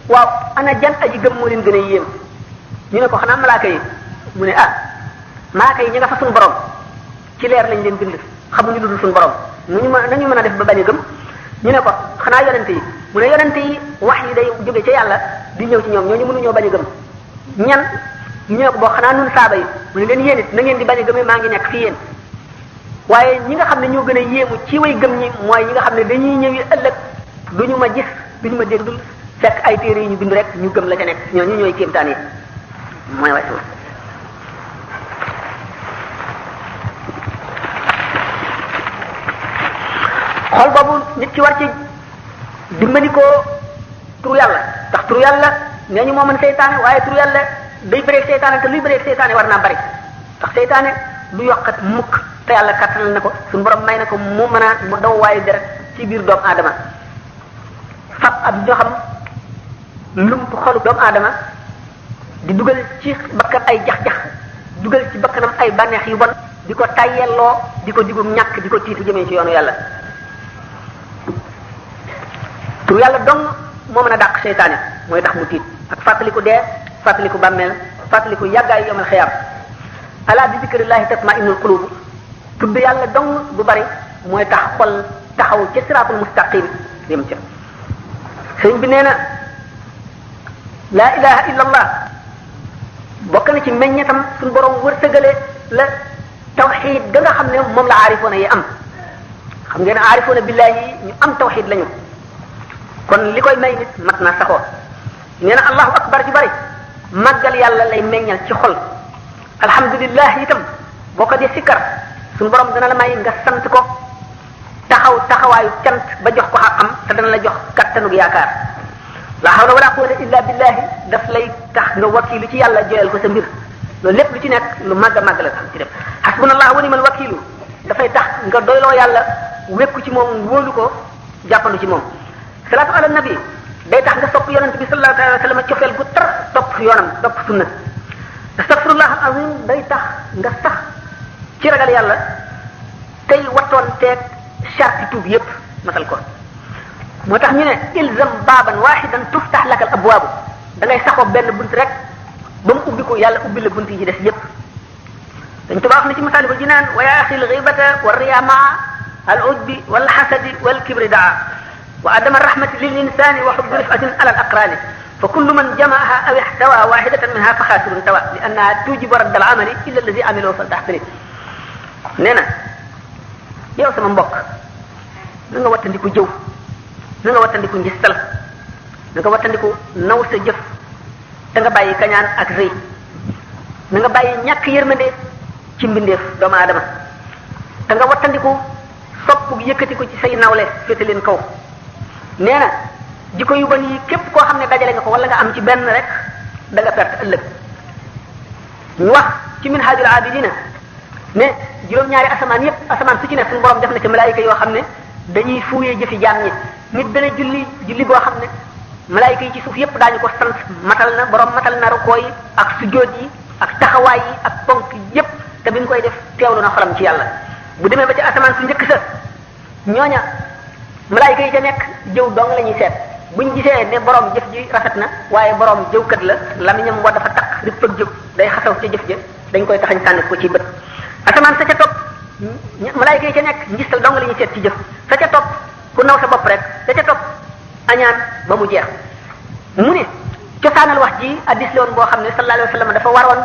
Speaker 1: waaw ana jan aji gëm moo leen gën a yéem ñu ne ko xanaa malaaka yi mu ne malaaka yi ñi nga fa suñu borom ci leer lañ leen bind xamuñu lu dul suñu borom nañu mën a def ba bañ a gëm ñu ne ko xanaa yonente yi mu ne yonente yi wax yi day jóge ca yàlla di ñëw ci ñoom ñooñu mënuñoo bañ a gëm ñan ñu ne ko boo xanaa nun saaba yi mu ne leen yéen it na ngeen di bañ a gëmee maa ngi nekk fii yéen waaye ñi nga xam ne ñoo gën a yéemu ci way gëm ñi mooy ñi nga xam ne dañuy ñëwi ëllëg duñu ma gis duñu ma déggul fekk ay téere yi ñu bind rek ñu gëm la ca nekk ñooñu ñooy kéemtaan yi mooy way sama xol boobu nit ki war ci dimbali ko turu yàlla ndax turu yàlla nee ñu moo mën seytaane waaye turu yàlla day bëreeg seytaane te luy bëreeg seytaane war naa bari ndax seytaane du yokkat mukk te yàlla kattanal na ko suñu borom may na ko mu mën a mu daw waayu deret ci biir doomu aadama fab ab joxam lump xolu doomu aadama di dugal ci bakkan ay jax-jax dugal ci bakkanam ay bànneex yu bon di ko tayyelloo di ko digum ñàkk di ko tiitu jëmee ci yoonu yàlla tur yàlla dong moo mën a dàq seytaane mooy tax mu tiit ak fàttaliku dee fàttaliku bàmmeel fàttaliku yàggaay yomal xiyaam ala bi zikrillahi tatma'innul qulub tudd yàlla dong bu bari mooy tax xol taxaw ca siraatul mustaqim yem ca sëñ bi nee na laa ilaha illa allah bokk na ci meññetam suñu borom wërsëgale la tawxid ga nga xam ne moom la aarifoona yi am xam ngeen aarifoona billahi ñu am tawxid lañu kon li koy may nit mat na saxoo nee na allahu akbar ju bari màggal yàlla lay meññal ci xol alhamdulillah itam boo ko dee sikkar suñu borom dana la may nga sant ko taxawaayu cant ba jox ko xaqam te dana la jox kattanug yaakaar la hawla wala quwwata illa billahi daf lay tax nga wakiilu ci yàlla joyal ko sa mbir loolu lépp lu ci nekk lu màgg a màgg la tax ci def hasbunallahu wa ni'mal wakiilu dafay tax nga doyloo yàlla wekku ci moom wóolu ko jàppandu ci moom salaatu ala nabi day tax nga sopp yonent bi sallallahu alayhi wa sallam cofeel gu tar topp yoonam topp sunna astaghfirullah azim day tax nga sax ci ragal yàlla tey wattoon teeg charte tuub yépp matal ko moo tax ñu ne ilzam baaban wahidan tuftax lakal abwaabu da ngay saxoo benn bunt rek ba mu ubbi ko yàlla ubbi la bunt yi ci des yépp dañ tubaab na ci Masaalikul Jinaan wa yaa axi al-ghibata wa riya maa al-ujbi wal hasadi wal kibri daa wa adama rahmati lil insani wa hubbi rifatin ala al-aqrani fa kullu man jamaaha aw ihtawa wahidatan minha fa xaasirun tawa li annaha tujibu radd al-amali illa allazi amilahu fal taxsini nee na yow sama mbokk na nga wattandiku jëw na nga wattandiku njistal na nga wattandiku naw sa jëf te nga bàyyi kañaan ak rëy na nga bàyyi ñàkk yërmande ci mbindeef doomu aadama te nga wattandiku sopp yëkkati ko ci say nawle féete leen kaw nee na jikko yu bon yi képp koo xam ne dajale nga ko wala nga am ci benn rek da nga perte ëllëg ñu wax ci minhajul abidina ne juróom-ñaari asamaan su ci ne suñu borom def na ci malaayika yoo xam ne dañuy fuuyee jëfi jaam ñi nit dana julli boo xam ne malaayika yi ci suuf yépp daañu ko sant matal na rukoo yi ak sujjóot yi ak taxawaay yi ak ponk yépp te bi mu koy def teewlu na xolam ci yàlla bu demee ba ci asamaan su njëkk sa ñooña malaayika yi ca nekk jëw dong la ñuy seet buñ gisee ne borom jëf ji rafet na waaye borom jëwkat la lamiñam wa dafa takk ripp ak jëw day xasaw ca jëf ja dañ koy taxañ sànni ko ci bët asamaan sa ca topp malaayika yi ca nekk ngistal dong la ñuy seet ci jëf sa ca topp ku naw sa bopp rek sa ca topp añaan ba mu jeex mu ne cosaanal wax ji addis la woon boo xam ne sallallahu alayhi wa sallam dafa waroon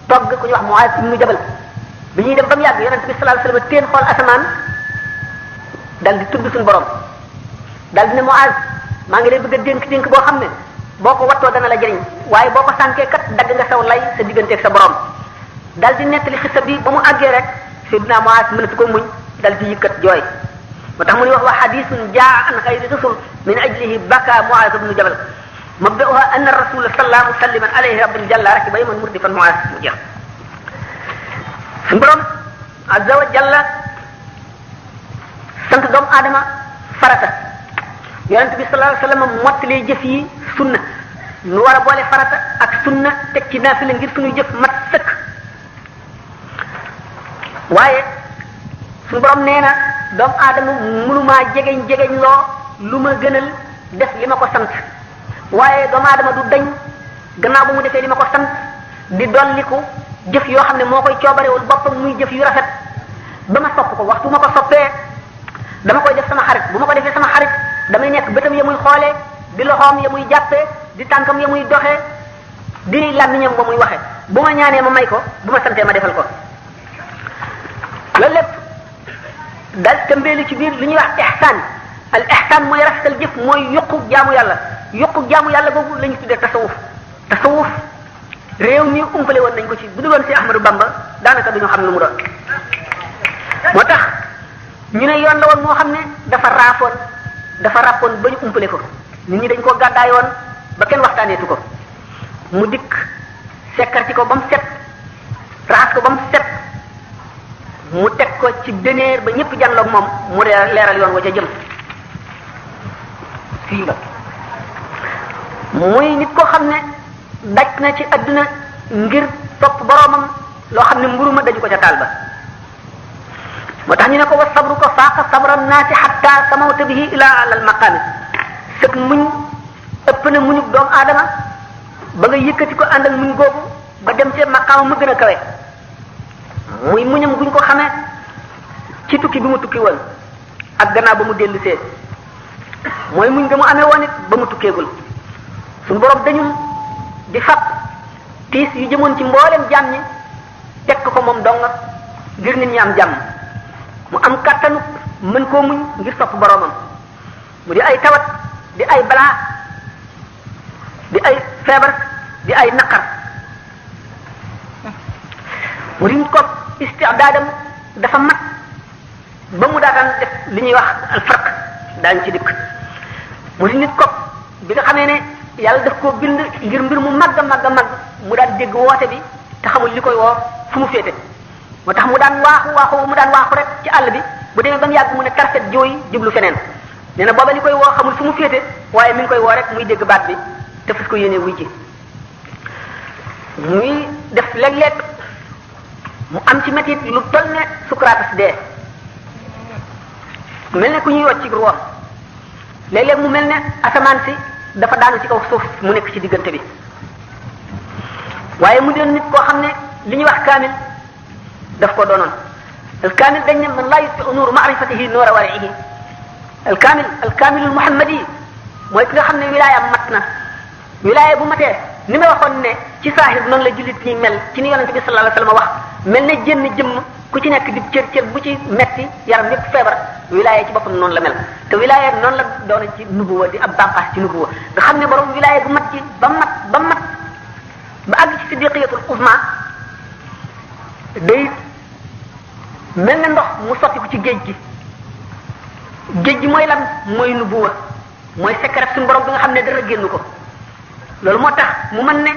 Speaker 1: togg ku ñu wax Muaz ibnu Jabal bi ñuy dem ba mu yàgg yonent bi sallallahu alayhi wa sallam teen xool asamaan dal di tudd suñu borom dal di ne Muaz maa ngi lay bëgg a dénk boo xam ne boo ko wattoo dana la jëriñ waaye boo ko sànkee kat dagg nga saw lay sa digganteeg sa borom dal di nettali xissa bi ba mu àggee rek Seydina Muaz mënatu ko muñ dal di yëkkat jooy moo tax mu ni wax wa hadisun jaa an xayri rasul min ajlihi baka Muaz ibnu Jabal mabda'uha anna rasula sallallahu musalliman alayhi rabbil jalla rakiba yawman murdifan Muaz mu jeex suñu borom azza wa jalla sant doomu aadama farata yonent bi sallallahu alayhi wa sallam mottalee jëf yi sunna nu war a boole farata ak sunna teg ci naafila ngir suñuy jëf mat sëkk waaye suñu borom nee na doomu aadama mënumaa jegeñ loo lu ma gënal def li ma ko sant waaye doomu aadama du dañ gannaaw ba mu defee li ma ko sant di dolliku jëf yoo xam ne moo koy coobarewul boppam muy jëf yu rafet ba ma sopp ko waxtu ma ko soppee dama koy def sama xarit bu ma ko defee sama xarit damay nekk bëtam ya muy xoolee di loxoom ya muy jàppee di tànkam ya muy doxee di làmmiñam ba muy waxe bu ma ñaanee ma may ko bu ma santee ma defal ko loolu lépp dal tëmbeelu ci biir li ñuy wax ihsaan al ihsaan mooy rafetal jëf mooy yokku jaamu yàlla boobu la ñu tuddee tasawuf réew mi umpale woon nañ ko ci bu dul woon si Ahmadou Bamba daanaka duñu xam lu mu doon moo tax ñu ne yoon la woon moo xam ne dafa ràppoon ba ñu umpale ko nit ñi dañ koo gàddaayoon ba kenn waxtaaneetu ko mu dikk sekkar ci ko ba mu set raxas ko ba mu set mu teg ko ci deneer ba ñëpp janloog moom mu leeral yoon wa ca jëm fii la muy nit koo xam ne daj na ci adduna ngir topp boroomam loo xam ne mburu ma daju ko ca taal ba moo tax ñu ne ko wa sabru ko faaqa sabra naasi hatta samawta bihi ila alal maqaami sëg muñ ëpp na muñu doomu aadama ba nga yëkkati ko ànd ak muñ googu ba dem ci maqaama ma gën a kawe muy muñam guñ ko xamee ci tukki bi mu tukki woon ak gannaaw ba mu dellu see mooy muñ nga mu amee woon it ba mu tukkeegul suñu borom dañu di fab tiis yu jëmoon ci mboolem jàmm ñi teg ko moom dong ngir nit ñi am jàmm mu am kàttanu mën koo muñ ngir sopp boromam mu di ay tawat di ay balaa di ay feebar di ay naqar mu di ko istidaadam dafa mat ba mu daataan def li ñuy wax al farq daañu ci dikk mu di nit ko bi nga xamee ne yàlla daf koo bind ngir mbir mu màgg mu daan dégg woote bi te xamul li koy woo fu mu féete moo tax mu daan waaxu rek ci àll bi bu demee ba mu yàgg mu ne tarfet jooy jublu feneen nee na booba li koy woo xamul fu mu féete waaye mi ngi koy woo rek muy dégg baat bi te fas ko yéene wuy ji muy def léeg-léeg mu am ci métit lu toll ne Socrates dee mel ne ku ñuy wocc ci ruwam léeg-léeg mu mel ne asamaan si dafa daanu ci kaw suuf mu nekk ci diggante bi waaye mu doon nit koo xam ne li ñuy wax kaamil daf ko doonoon alkaamil dañ ne man laa yutfi'u nuuru ma'rifatihi nuura wari'ihi alkaamilul muhammadi mooy ki nga xam ne wilaayam mat na wilaaya bu matee ni ma waxoon ne ci saahir noonu la jullit ñi mel ci ni yonente bi sallallahu alayhi wasallam wax mel ne jënn jëmm ku ci nekk di cër bu ci metti yaram yépp feebar wilaaya ci boppam noonu la mel te wilaaya noonu la doon ci nubuwa di ab bànqaas ci nubuwa nga xam ne borom wilaaya bu mat ci ba àgg ci siddiqiyatul uzma day mel ne ndox mu sotti ko ci géej gi mooy lan mooy nubuwa mooy secret suñu borom bi nga xam ne dara génn ko loolu moo tax mu mën ne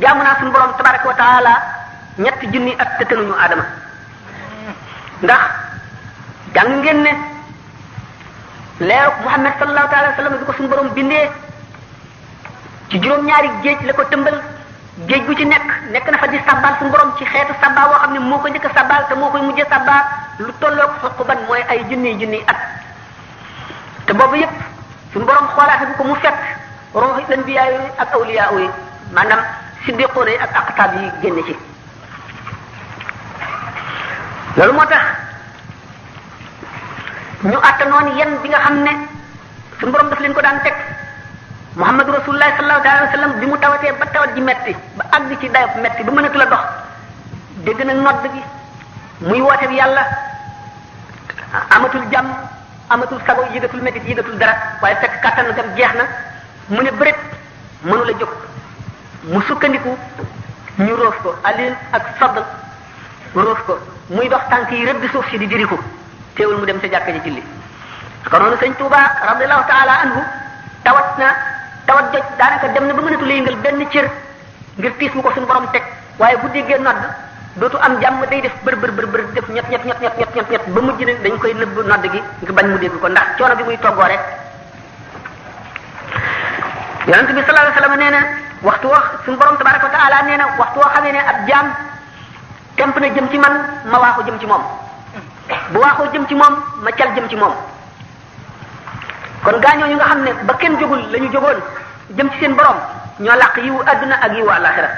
Speaker 1: jaamu naa suñu borom tabaraka wa taala ñetti junni ak te tënuñu aadama ndax jàng ngeen ne leeru Muhammad sallallahu taala wa sallam bi ko suñu borom bindee ci juróom-ñaari géej la ko tëmbal géej gu ci nekk na fa di sabbal suñu borom ci xeetu sabbaa boo xam ne moo ko njëkk a sabbal te moo koy mujjee sabbal lu tolloog xuquban mooy ay junni at te boobu yépp suñu borom xoolaate bu ko mu fekk ruuxi anbiyaa yi ak awliyaa yi maanaam siddiqoon yi ak aqtaab yi génn ci loolu moo tax ñu attanoon yen bi nga xam ne suñu borom daf leen ko daan teg Muhammadu Rasulullah sallallahu alayhi wa sallam bi mu tawatee ba tawat ji metti ba àgg ci dayob metti ba mënatu la dox dégg na nodd gi muy woote bi yàlla amatul jàmm amatul sago yëgatul métit yëgatul dara waaye fekk kàttan gam jeex na mu ne bëret mënu la jóg mu sukkandiku ñu roof ko alin ak sadd roof ko muy dox tànk yi rëdd suuf si di diriku teewul mu dem sa jàkka ji julli ko noonu sëñ Tuuba radiallahu taala anhu tawat joj daanaka dem na ba mënatu la yëngal benn cër ngir tiis mu ko suñu borom teg waaye bu déggee nodd dootu am jàmm day def bër def ñett ba mujj ne dañ koy nëbb nodd gi ngir bañ mu dégg ko ndax coono bi muy toggoo rek yonent bi sallallahu alayhi wasallam nee na waxtu wax suñu borom tabaraka wa taala nee na waxtu woo xamee ne ab jaam temp na jëm ci man ma waaxu jëm ci moom bu waaxoo jëm ci moom ma cal jëm ci moom kon gaañoo ñu nga xam ne ba kenn jógul la ñu jógoon jëm ci seen borom ñoo làq yiwu adduna ak yiwu àllaxira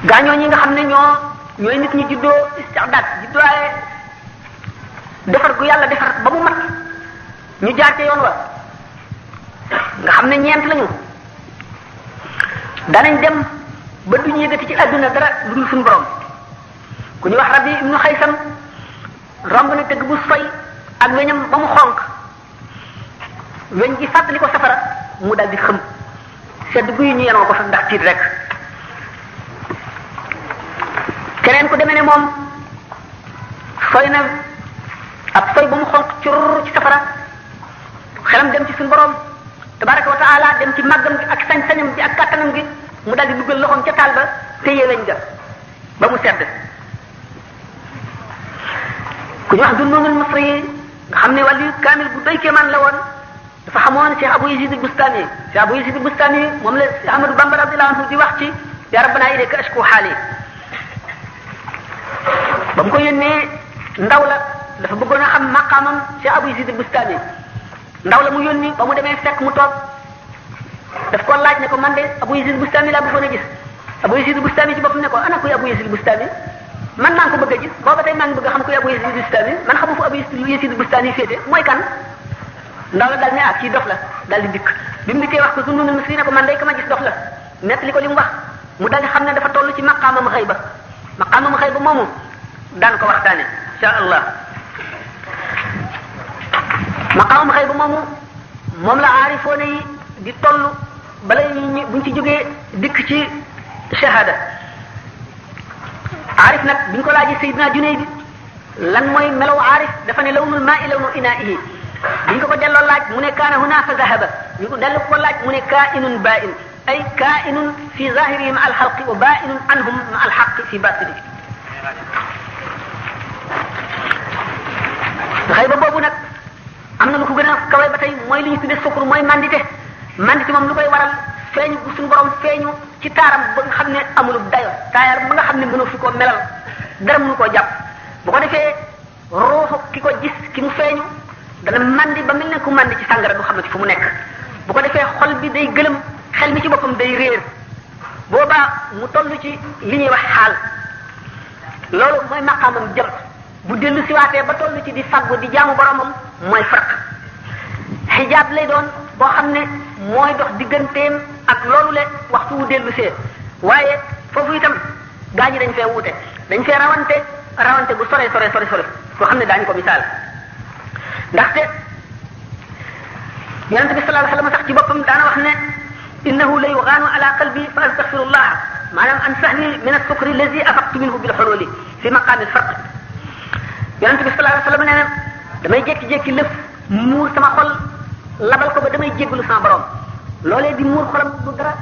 Speaker 1: gaañoo ñi nga xam ne ñooy nit ñi juddoo istidaad juddooye defar gu yàlla defar ba mu mat ñu jaar ca yoon wa nga xam ne ñeent lañu danañ dem ba duñu yëgati ci adduna dara lu dul suñu borom ku ñu wax Rabi ibnu Xaysam romb na tëgg bu soy ak weñam ba mu xonq weñ gi fàttali ko safara mu dal di xëm sedd guy ñu yenoo ko fa ndax tiit rek keneen ku demee ne moom soy na ab soy ba mu xonq cur ci safara xelam dem ci suñu borom tabaraka wa taala dem ci màggam gi ak sañ-sañam gi ak kàttanam gi mu dal di duggal loxoom ca taal ba téye weñ ga ba mu sedd ku ñu wax Dunnunul Misri yi nga xam ne wàllu kaamil bu doy kéemaan la woon dafa xamoon Cheikh Abou Yazid al-Bustami Cheikh Abou Yazid al-Bustami moom la Ahmadou Bamba radiyallahu anhu di wax ci ya rabbana ilayka ashku haali ba mu ko yónnee ndaw la dafa bëggoon a xam maqaamam Cheikh Abou Yazid al-Bustami ndaw la mu yónni ba mu demee fekk mu toog daf ko laaj ne ko man de Abou Yazid al-Bustami laa bëggoon a gis Abou Yazid al-Bustami ci boppam ne ko ana kuy Abou Yazid al-Bustami man maa ngi ko bëgg a gis booba tey maa ngi bëgg a xam kuy Abou Yazid al-Bustami man xamu fu Abou Yazid al-Bustami féete mooy kan ndaw la daal ne ah kii dof la daal di dikk bi mu dikkee wax ko Dunnunul Misri ne ko man day ka ma gis dof la nettali ko li mu wax mu daal di xam ne dafa toll ci maqaamam xayba moomu daan ko waxtaane insha allah maqaamam xayba moomu moom la aarifoone yi di toll bala ñu buñ ci jógee dikk ci shahada aarif nag biñ ko laajee Seydina Junayd lan mooy melaw aarif dafa ne lawnul maa'i lawnu inaa'ihi biñ ko delloo laaj mu ne kaana huna fa zahaba ñu ko dellu ko laaj mu ne kaa'inun baa'in ay kaa'inun fi zahirihi ma al-xalqi wa baa'inun anhum ma al-xaqqi fi baatinihi xayba boobu nag am na lu ko gën a kawe ba tey mooy li ñu tuddee sukkur mooy mandité moom lu koy waral feeñu bu suñu borom feeñu ci taaram ba nga xam ne amulub dayo taayar ba nga xam ne mënoo fi koo melal dara mënu koo jàpp bu ko defee ruuxu ki ko gis ki mu feeñu dana mandi ba mel ne ku mandi ci sàngara du xamante fu mu nekk bu ko defee xol bi day gëlëm xel mi ci boppam day réer boobaa mu toll ci li ñuy wax xaal loolu mooy maqaamam jëm bu dellu siwaatee ba toll ci di faggu di jaamu boromam mooy farq xijaab lay doon boo xam ne mooy dox digganteem ak loolu le waxtu wu dellu see waaye foofu itam gaa ñi dañ fee wute dañ fee rawante bu sore boo xam ne daañu ko misaal ndaxte yonente bi sallallahu alayhi wasallam sax ci boppam daana wax ne innahu la yugaanu ala qalbi fa astaghfirullah maanaam an sahni min as-sukri allazi afaqtu minhu bil hululi fi maqaami al-farq yonente bi sallallahu alayhi wasallam nee na damay jékki-jékki lëf muur sama xol labal ko ba damay jéggalu sama borom loolee di muur xolam du dara